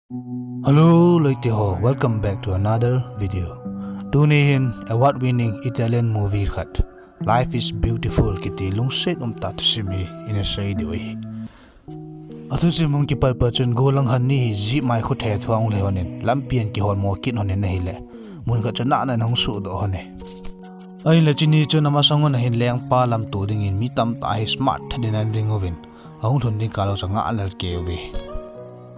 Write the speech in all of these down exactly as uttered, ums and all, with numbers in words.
Hello, loite ho, welcome back to another video. Tuni hin award winning Italian movie khat, Life is Beautiful kiti lungset umtah thusim hi ina sei diu ahi. Athusim hung kipat pat chun gollhang khat ni hi jeep mai khu the thuang le honin, lampi a kihon mo kit honin ahile, mun khat chun nana hung sudoh hon e. Ahinla chuni chun amasang un ahin lengpa lamto dingin mi tamtah hi smart that in ana ding uvin, ahung lhun ding kah lou chu angah lel kei uve.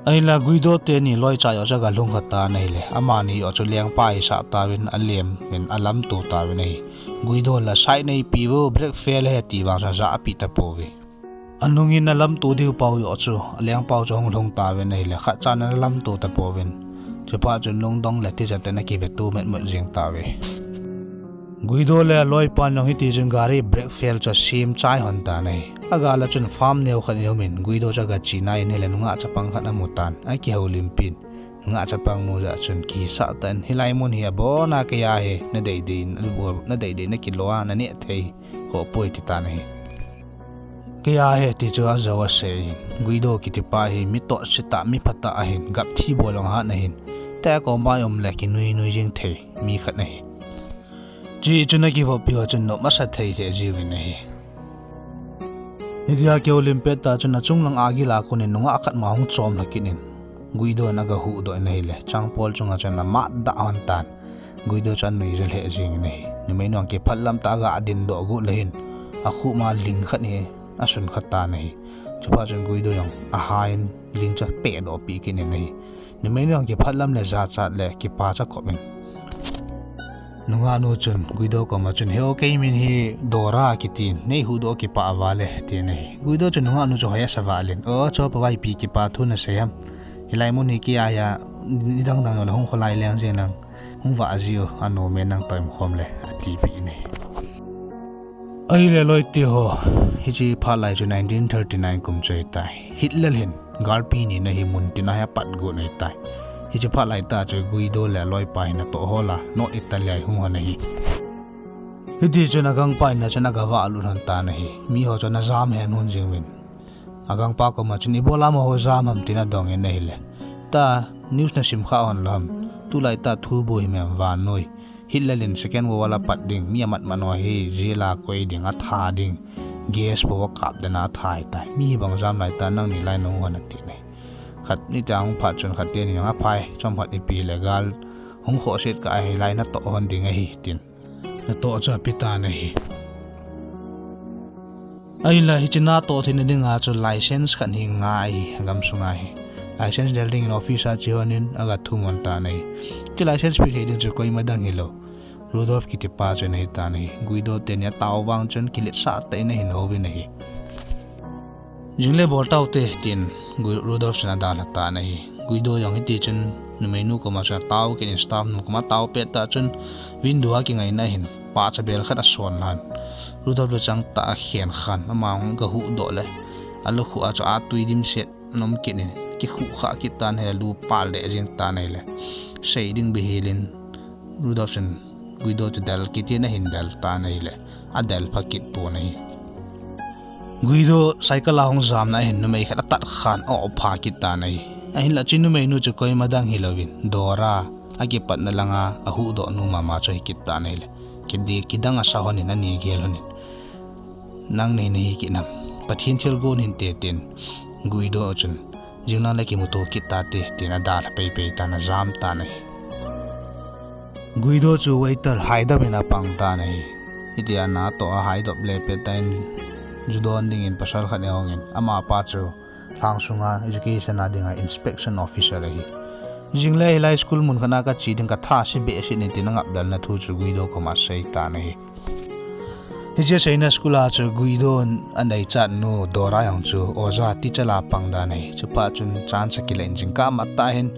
Ahinla Guido teni loicha joh chu aga lhung kha tan ahile, amani joh chu lengpa hisah tauvin alem in alamto tauvin ahi. Guido in la side neipi vo, brake fail ahi ati vang chun ajah pi tapouve. Anungin alamto diu pau joh chu, alengpau chu ahung lhung tauvin ahile, khatchan ana lamto tapouvin. Chuphat chun lungdong le tijat in akiveto metmut jeng tauve. Guido le aloipan jong hiti chun gari brake fail chu asem chai hon tan ahi. Agal a chun farm neo khat in aumin, Guido chu aga che nai in ahile nungah chapang khat amu tan, akihoulimpin. Nungah chapang mu jeh chun kihisah tah in, hilai mun hi abona keiya ahi, nadeidei, nadei, nadei nakilo a, naneh thei khoh poi ati tan ahi. Keiya ahi ti chu ajou asei in, Guido kitipa hi mi tohse tah, mi phatah ahin, gapthi bol jong ahat ahin, tia koma um le kinui nui jing thei mi khat ahi. Chuin akivoppi ho chun nop masa thei lheh jiuvin ahi. Hitia kihoulim pet tah chun achung lang a gil a konin nungah khat ma hung chom lha kit in, Guido in aga huhdoh in ahile, changpol chunga chun amatdah hon tan. Guido chu anui ja lheh jeng in ahi. Numeinu jong kiphatlam tah a aga dingdoh got le hin, akhup ma ling khat hi asun kha tan ahi. Chuphat chun Guido jong ahai in ling chu apehdoh peh kit in ahi. Numeinu jong kiphatlam le jachat le kipa chu akop in, nungahnu chun Guido koma chun, "He o, kei min hi Dora kitin, neihuhdoh kipah val e," atin ahi. Guido chun nungahnu chu hoi asa val in, "O, chapa vai, ipi kipa thu nasei ham? Hilai mun hi keiya ahi, nidang dang joh le hung kholai leng jeng lang, hung vah ji o, anom e nang toh umkhom le," atipeh in ahi. Ahile loite ho, hiche phat lai chu nineteen thirty-nine kum chu ahitai. Hitler hin galpi nina hi muntin a hi apat got ahitai. Hiche phat lai tah chu Guido le aloipa hi natoh hol a North Italy a ahung hon ahi. Hiti chun agangpa in a chun aga vahlut hon tan ahi. Miho chun ana jam hen hon jing uvin, agangpa koma chun, "Ibola amaho jam ham?" tin adong in ahile, "Ta news nasim kha hon lou ham? Tulai tah thu bou hi mem, vannoi Hitler in Second World War apat ding, mi amat mat ho hi jail a koi ding, atha ding, gas bou akap den a atha ahitai. Mi hibang jam lai tah nangni lai nahung hon," atin ahi. Khat ni tah ahung phat chun khat teni jong, "Aphai, chomkhat ipi le gal hung khohset kah a hilai natoh hon ding ahi," tin natoh chu ape tan ahi. Ahinla hiche natoh theina dinga chu license khat hi ngai ahi, agam sunga hi. License del dingin office a che hon in aga thum hon tan ahi. Hiche license pe thei ding chu koima dang hilou, Rudolf kitipa chu ana hi tan ahi. Guido teni atao vang chun kiletsah tah in ahin houvin ahi. "Jing le bol taute," tin Gui-, Rudolf chun adalha tan ahi. Guido jong hiti chun numeinu koma chun atao kit in, staff nu koma atao pet tah chun window a kingaina hin pahcha bel khat asol lhan. Rudolf chu chang tah a akhen khan, ama jong aga huhdoh le, alukhuh a chu atui dimset ana um kit in, kikhuh khah kit tan ahile, alu pal deh jeng tan ahile, sei ding bihel in Rudolf chun Guido chu del kit in ahin del tan ahile, adel pha kit pon ahi. Guido cycle a hung jamna ahin numei khat atat khan a-op pha kit tan ahi. Ahinla hiche numeinu chu koima dang hilouvin, Dora, akipatna langa ahuhdoh nu mama chu ahi kit tan ahile, kidang asa hon in, ani gel hon in, "Nang nei nahi kit nam? Pathen thilgon hinte," tin Guido chun, "Jing lang le kimuto kit tate," tin adalha peipei tan, ajam tan ahi. Guido chu waiter haidam in apang tan ahi. Hitia natoh a haidop le pet tah in, ju don dingin pasal khat ahung in, amapa chu lhang sunga education a dinga inspection officer ahi. "Jing le hilai school mun khat a kache ding, kathase behseh in," tin angap lelna thu chu Guido koma asei tan ahi. Hiche aseina school a chu Guido in aneichat nu Dora jong chu oja teacher a pang dan ahi. Chuphat chun chance akila in jingkah matah hin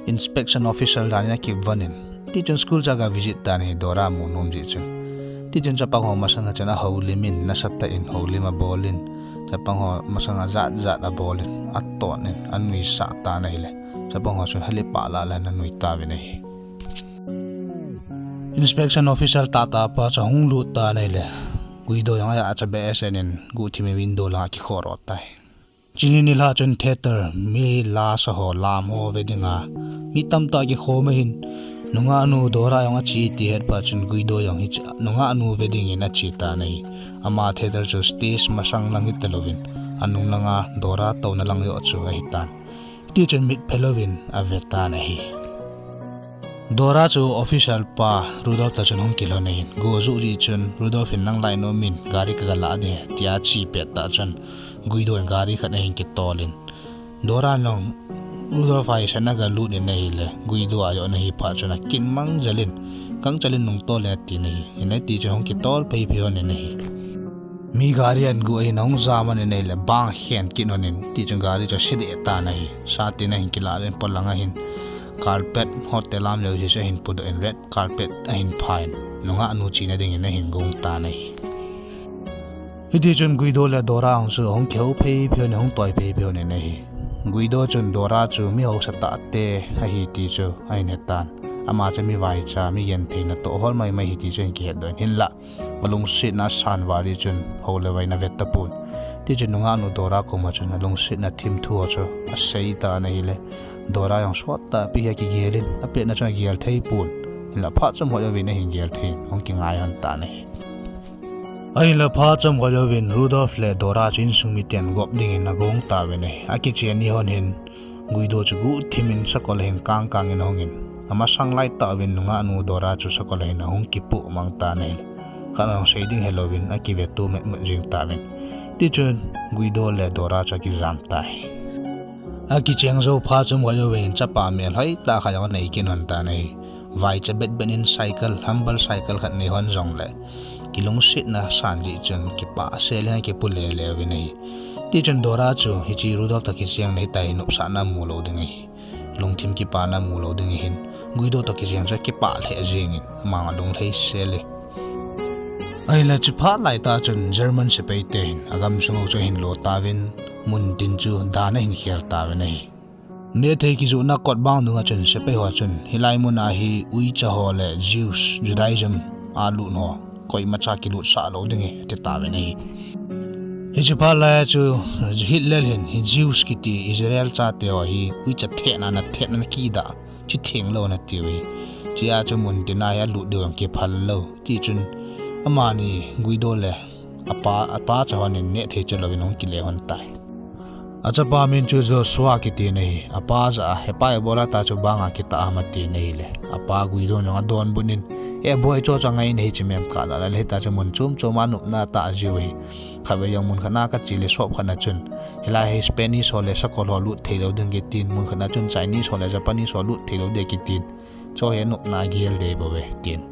inspection officer dan in akivon in, tichun school chu aga visit tan ahi, Dora amu nom jeh chun. Tichun chapang ho masanga chun ahoulim in, nasatah in houlim abol in, chapang ho masanga jat jat abol in, aton in anuisah tan ahile, chapang ho chun heli pah lah le ananui tauvin ahi. Inspection officer tahtah pa chu ahung lut tan ahile, Guido jong aja cha behseh in guhthim in window langa akikhoh ro tai. Chuni nilhah chun theater, mi la sa ho, lam ho ve dinga mi tamtah kikhom ahin, nungah nu Dora jong ache ti het phat chun Guido jong hiche nungah nu ve dingin ache tan ahi. Ama theater chu stage masang lang hita louvin, anung langa Dora touna lang joh chu ahitan. Tichun mitphe louvin ave tan ahi. Dora chu official pa Rudolph toh chun hung kilhon ahin, go ajoh jeh chun Rudolph in nang lai nom in gari kaga lah ding, tia ache pet tah chun Guido in gari khat ahin kitol in, Dora in jong Rudolph a hi san aga lut in ahile, Guido a joh ana hi phat chun akin mang jel in, gangchel in nung tol in atin ahi. Hinla tichun hung kitol phei phei lhon in ahi. Mi gari ahin gu ahin, ahung jam lhon in ahile, bang akhen kit lhon in, tichun gari chu ase deh tan ahi. Sa tin ahin kilah in polang ahin, carpet hotel lam jouse chu ahin pudoh in, red carpet ahin pha in, nungah nu chena dingin ahin gong tan ahi. Hitichun Guido le Dora jong chu ahung kihou phei phei lhon in, ahung toi phei phei lhon in ahi. Guido chun Dora chu mi hausa tah te ahi ti chu ahin hetan. Ama chu mi vaicha, mi genthei natoh hol maimai ahi ti chu ahin kihetdoh in, hinla alungsetna asan val jeh chun hou le vai in ave tapon. Tichun nungah nu Dora koma chun alungsetna thim thu ho chu asei tan ahile, Dora jong sot tahpi hi akigel in, apetna chun agel thei pon. Hinla phat chomkhat jouvin ahin gel thei in, ahung kingai lhon tan ahi. Ahinla phat chomkhat jouvin Rudolph le Dora chu insung miten gop dingin agong tauvin ahi. Akichen ni lhon hin Guido chu guhthim in sakol a hin kangkang in ahung in, amasang laitah uvin nungah nu Dora chu sakol a hin ahung kipoh mang tan ahile, khat ahung sei ding helouvin akiveto metmet jeng tauvin. Tichun Guido le Dora chu akijam tai. Akicheng jou phat chomkhat jouvin chapa melhoi tah khat jong anei kit lhon tan ahi. Vaicha betbet in cycle, humble cycle khat nei lhon jongle, kilungsetna asan jeh chun kipah sel in akipu lele uvin ahi. Tichun Dora chu hiche Rudolph toh kicheng le hitia hi nopsahna amu lou ding ahi, lungthim kipana amu lou ding ahin, Guido toh kicheng chu akipah lheh jengin, amang alung lhai sel e. Ahinla chuphat laitah chun German sepai te hin agamsung u chu ahin lo tauvin, muntin chu dan ahin khel tauvin ahi. Nehthei kijohna kot bang dunga chun sepai ho chun hilai muna hi uicha ho le Jews, Judaism a lut ho koimacha kilutsah lou ding ahi, ati tauvin ahi. Hiche phat lai chu Hitler hin hi Jews kiti Israel chate ho hi uicha thetna, na thetna kidah, chi thenglou nati uve. Chea chu muntina hi alut diu jong kiphal lou. Tichun amani Guido le apa, apa cha hon in nehthei chu louvin hung kile lhon tai. Achapa min chu Joshua kiti ahi. Apa jah a, hepa, ibol a tah chu banga kitah ham, ati ahile, apa Guido in jong adonbut in, e boi, chuchu angai nahi, chi mem, kalah le hita chu mun chom chom a nopna atah jiu ahi. Khatvei jong mun khat na kache le shop khat na chun, hilai hi Spanish ho le sakol ho lut theilou ding kitin, mun khat na chun Chinese ho le Japanese ho lut theilou ding kitin, chu hi nopna agel deh bouve, tin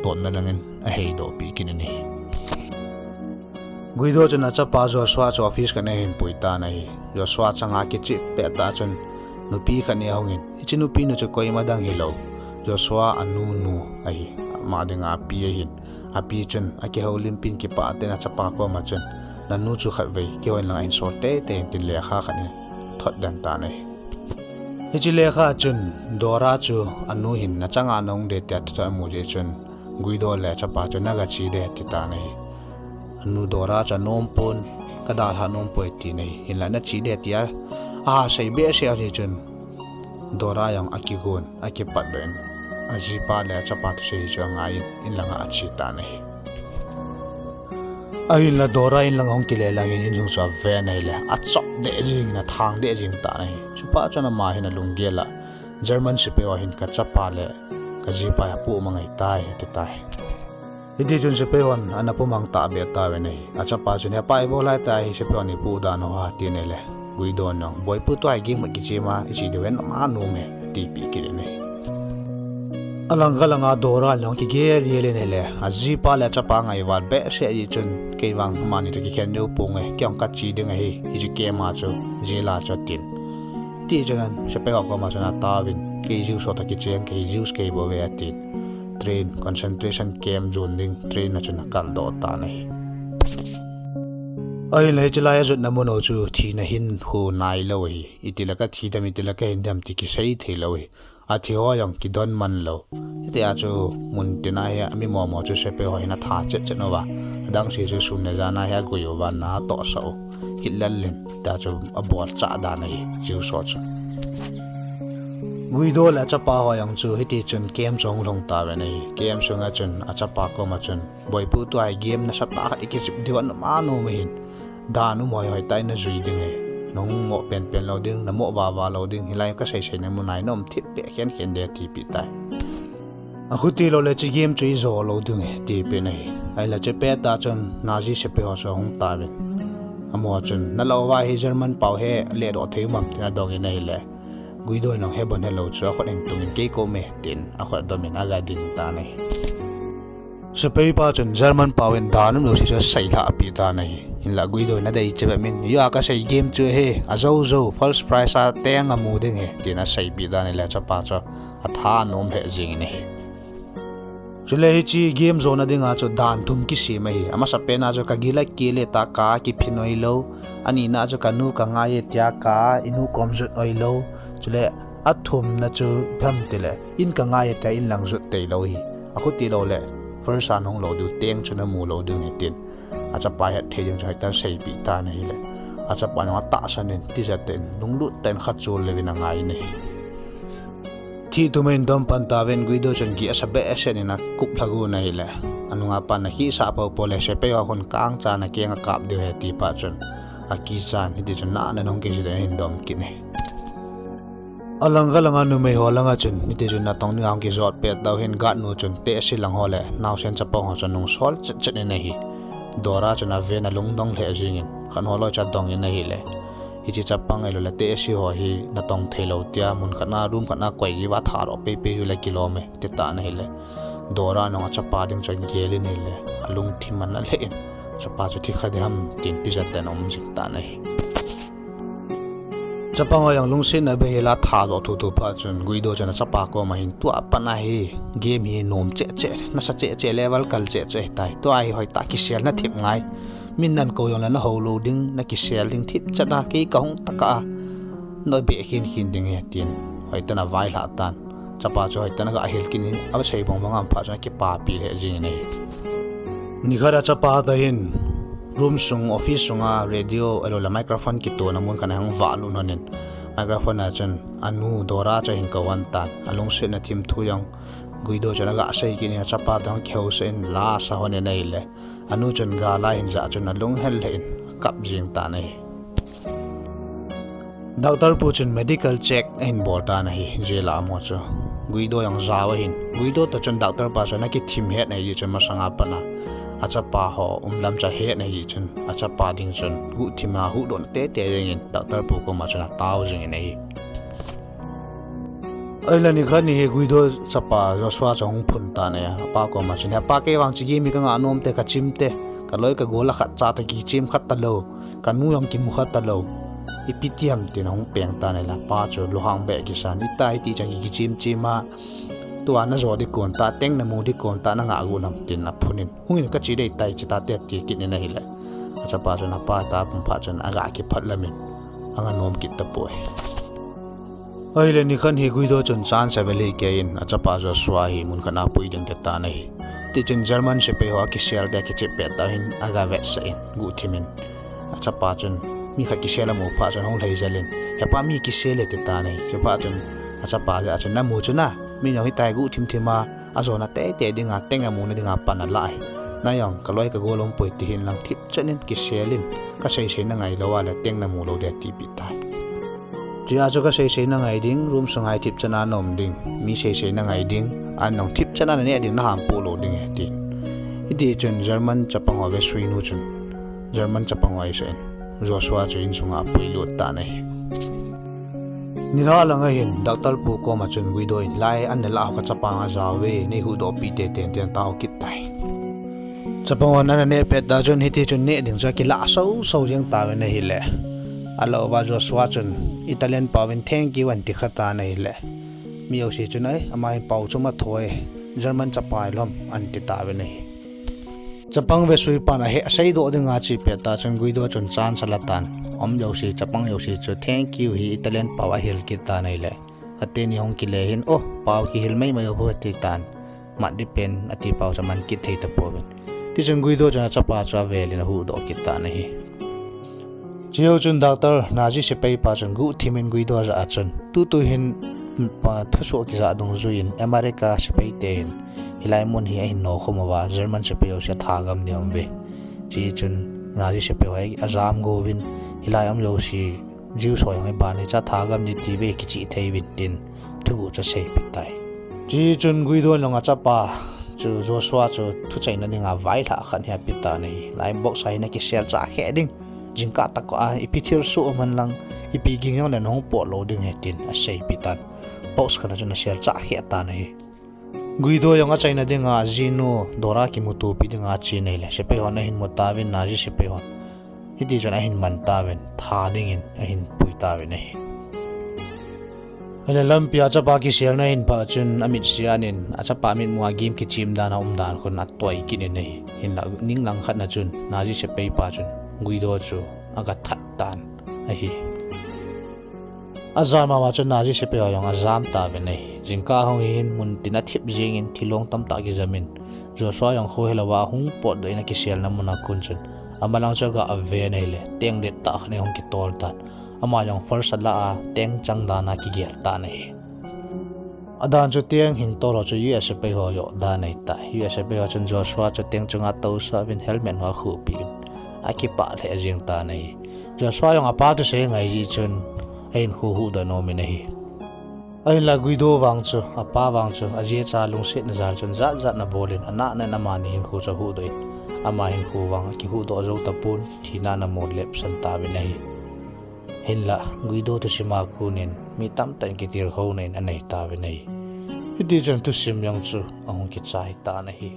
totna langin aheidoh peh kit in ahi. Guido chun achapa Joshua chu office khat a ahin pui tan ahi. Joshua changa kichep pet tah chun nupi khat ahung in, hiche nupi nu chu koima dang hilou, Joshua anu nu ahi, ama dinga api ahin. Api chun akihoulimpin kipah tah in achapa koma chun, nanu chu khatvei keiho in lang ahin sol teitei in, tin lekha khat in athot den tan ahi. Hiche lekha chun Dora chu anu hin nachanga nahung ding tia thuthot amu jeh chun Guido le achapa chu naga che ding ati tan ahi. Anu Dora chu anom pon, kadalhah nom poi ati ahi. Hinla nache ding tia ahasei behseh jeh chun Dora jong akigon, akipatdoh in, ajipa le achapa thusei chu angai in, in langa ache tan ahi. Ahinla Dora in lang ahung kile langin insung chu aven ahile, achop deh jengin, athang deh jeng tan ahi. Chuphat chun ama hin alunggel a, German sepai ho hin kachapa le kajipa hi apoh mang ahitai, ati tai. Hitichun sepai hon ana poh mang tahbeh tauvin ahi. Achapa chun, hepa, ibol a tah hi sepai hon eipoh dan u ham, ati ahile, Guido in jong, boi pu, tua hi game khat kichem a iche diu hen, ama nom e, atipeh kit in ahi. Alang kalanga Dora in jong kigel gel in ahile, ajipa le achapa ngaival behseh jeh chun, kei vang amani toh kikhen jou ponge, kei jong kache ding ahi, hiche game a chu, jail a chu, atin. Tichun sepai ho koma chun ataovin, kei Jews ho toh kicheng kahi, Jews kahi bouve, atin. Train, concentration camp jon ding train a chun akaldoh tan ahi. Ahinla hiche lai a jotna mun u chu thina hin khu nailou ahi. Itile kathi dem, itile kahin dem ti kisei theilou ahi. Athi ho jong kidon man lou. Hitia chu muntina hi mi momo chu sepai ho hin atha chet chet uva, adang se chu sun le jan a hi agoi uva, ana tohsah u. Hitler lin ta chu abol chah dan ahi, Jigsaw chu. Guido le achapa ho jong chu hiti chun camp chu ahung lhung tauvin ahi. Camp sunga chun achapa koma chun, Boipu, tua hi game nasatah khat i kijep diu anom anom ahin. Dan um hoi hoi tah in najui ding ahi. Nahung mo penpen lou ding, namo vava lou ding, hilai kasei sei na mu nai nom thip beh khen khen ding, atipeh tai. Akhuti lou le hiche game chu ijo lou ding ahi, tipeh in ahi. Ahile hiche pet a chun Nazi sepai ho chu ahung tauvin. Amaho chun, nalah uva hi German pao hi ledoh thei um am, tin adong in ahile, Guido in jong hebon helou chu akhut ahin tung in, kei kou me, tin akhut adom in aga ding tan ahi. Sepai pa chun German pao in dan um jouse chu aseilhah peh tan ahi. Hinlah Guido in adei cheh bep in, ijeh a kasei game chu ahi, ajou jou, first prize a tank amu ding ahi, tin aseipeh tan ahile achapa chu atha anom lheh jeng in ahi. Chule hiche game jona dinga chu dan thum kisem ahi. Amasapen a chu kagil akel e, tua ka kiphin oilou. Anina chu kanu kangai e tia ka inu kom jot oilou. Chule athumna chu ipi ham tile, in kangai e tia in lang jot teilou ahi. Akhuti lou le first a nahung lou diu, tank chu namu lou diu ahi, tin achapa hetthei ding chu hoitah in aseipeh tan ahile, achapan jong atahsan in, tijat tah in, lunglut tah in khat chol leuvin angai in ahi. Thih thum a ahin dom pan tauvin, Guido chun gih asa behseh in akup lhagu in ahile, anunga pan akisah popo le, sepai ho khun kangchan akeng akap diu ahi, tipeh chun akichan, hiti chun nana ahung kijih in ahin dom kit in ahi. Alang khat langa numei ho langa chun, hiti chun natong dinga ahung kijot pet tauhin, guard nu chun tehse lang ho le naosen chapang ho chu anung sol chet chet in ahi. Dora chun aven alungdong lheh jeng in, khat ho loi chu adong in ahile, hiche chapang ahiloule tehse ho hi natong theilou tia, mun khat na room khat na koi diuva thadoh peipei diu le kilom e, ti tan ahile, Dora in jong achapa ding chu agel in ahile, alungthim ana lheh in, chapa chu thi kha ding ham tin tijat tah in aum jing tan ahi. Chapang ho jong lungsetna beihel a thadoh thuthu phat chun, Guido chun achapa koma hin, tua pat a hi game hi nom cheh cheh, nasa cheh cheh, level kal cheh cheh ahitai. Tua hi hoitah kiselna thip ngai. Min nakou jongle nahou lou ding, nakisel ding thipchet a, kei kahung tokah a nabeh khin khin ding ahi, tin hoitah in availhah tan. Chapa chu hoitah in aga hil kit in, asei bang bang aum phat chun akipapi lheh jeng in ahi. Nikhat a chapa toh hin room sung, office sunga radio ahiloule microphone kitona mun khat a ahung vahlut lhon in, microphone a chun anu Dora chu ahin kou lhon tan. Alungsetna thim thu jong Guido chun aga sei kit in, achapa toh akihousah in la asa lhon in ahile, anu chun gal a ahin jah chun alunghel lheh in akap jeng tan ahi. Doctor pu chun medical check ahin bol tan ahi, jail a amaho chu. Guido jong jao ahin, Guido toh chun doctor pa chu ana kithim het ahi jeh chun, masanga pat a achapa ho umlam chu ahet ahi jeh chun, achapa ding chun guhthim a huhdohna teitei jeng in doctor pu koma chun atao jeng in ahi. Ahile nikhat ni hi Guido chapa Joshua chu ahung phun tan ahi, apa koma chun, he pa, kei vang hiche game hi kangah nom te, kachim te, kaloi kagol a khatcha toh kichem kha talou, kanu jong kimu kha talou, ipi ti ham, tin ahung peng tan ahile, apa chu lunghang beh kisan, ita hiti chan kichem chem a, tua najo ding kon tah, tank namu ding kon tah, nangah got nam, tin aphun in, hung in, kache ding ahitai, che tate, ati kit in ahile, achapa chun apa ta pum phat chun aga kiphat lam in anga nom kit tapoi. Ahile nikhat hi Guido chun chance avel hikei in achapa Joshua hi mun khat a apui ding ati tan ahi. Tichun German sepai ho akisel te akichep pet tah hin aga vetsah in guhthim in, achapa chun mi khat kisel amu phat chun ahung lhai jel in, he pa, mi kisel e, ati tan ahi. Chuphat chun achapa jah chun, namu chu na, mi jong hitia guhthim thim a ajona teitei dinga, tank amuna dinga pan alah ahi. Nang jong kaloi kagol umpoi tihin lang thipchet in kisel in, kasei sei nangai lou a le tank namu lou ding, atipeh tai. Chea chu kasei sei nangai ding, room sunga hi thipchet a naum ding, mi sei sei nangai ding, an jong thipchet a naneh ding, nahampoh lou ding ahi, tin. Hitichun German chapang ho vesui nu chun German chapang ho aisah in Joshua chu insunga apuilut tan ahi. Nilhah langa hin doctor pu koma chun Guido in, lai an nalah ho kachapa nga ajao ve, neihuhdohpeh teitei, tin atao kit tai. Chapang hon ana neh pet tah chun hitichun neh ding chu akilah soso jeng tauvin ahile, alah uva Joshua chun Italian paovin thank you anti kha tan ahile, mi jouse chun, ai, ama hin pao chu matho e, German chapa hilou ham, anti tauvin ahi. Chapang vesuipan ahe, aseidoh dinga ache pet tah chun Guido chun chance ala tan, um jouse, chapang jouse chu thank you hi Italian pao ahil kit tan ahile, ateni hung kile hin, o, pao kihil maimai u bou, ati tan. Mat ding pen ati pao chu aman kit thei tapouvin. Tichun Guido chun achapa chu avelin ahuhdoh kit tan ahi. Hichun doctor Nazi sepai pa chun guhthim in Guido jah a chun, tutu hin, pa, thusoh kijah dungjuiyin America sepai te hin hilai mun hi ahin nokhum uva, German sepai ho chu athagam ding aum uve. Hichun Nazi sepai ho hi ajam go uvin, hilai um jouse Jews ho jong hi ban hiche athagam ding ti uve, kichih thei uvin tin thuguh chu aseipeh tai. Hichun Guido in jong achapa chu Joshua chu thuchaina dinga vailhah khat hi ape tan ahi. Lai box a hin akisel chah kheh ding. Jingkah tah a ipi thilsoh um hen lang, ipi ging jong le nahung pot lou ding ahi tin aseipeh tan. Box khat a chun asel chah kheh tan ahi. Guido jong achaina dinga ajinu Dora kimutopi dinga ache in ahile, sepai hon ahin mu tauvin, Nazi sepai hon. Hitichun ahin man tauvin, tha dingin ahin pui tauvin ahi. Ahile lampia achapa kiselna ahin phah chun amit sian in, achapa mitmua game kichem dan a um dan khun atoi kit in ahi. Hinla ninglang khat na chun Nazi sepai pa chun Guido chu aga that tan ahi. Ajan mama chun Nazi sepai ho jong ajam tauvin ahi. Jingkah hung hin muntin athip jengin thilong tamtah kijam in, Joshua jong kho helouva ahung potdoh in akiselna mun a kon chun, amalang chu aga ven ahile, tank dettah khat ahung kitol tan. Ama jong first ala a, tank chang dan a kigel tan ahi. Adan chu tank hing tol ho chu U S sepai ho joh dan ahitai. U S sepai ho chun Joshua chu tank chunga tousah uvin helmet ho akhuhpeh in, akipah lheh jeng tan ahi. Joshua jong apa thusei angai jeh chun ahinkho huhdoh in aumin ahi. Ahinla Guido vang chu, apa vang chu, aji acha lungsetna jal chun jat jat in abol in, anahna in amani hinkho chu ahuhdoh in, ama hinkho vang akihuhdoh jou tapon, thina in amol lepsan tauvin ahi. Hinla Guido thusim a kon in mi tamtah in kitilkhouna in anei tauvin ahi. Hitichun thusim jong chu ahung kichai tan ahi.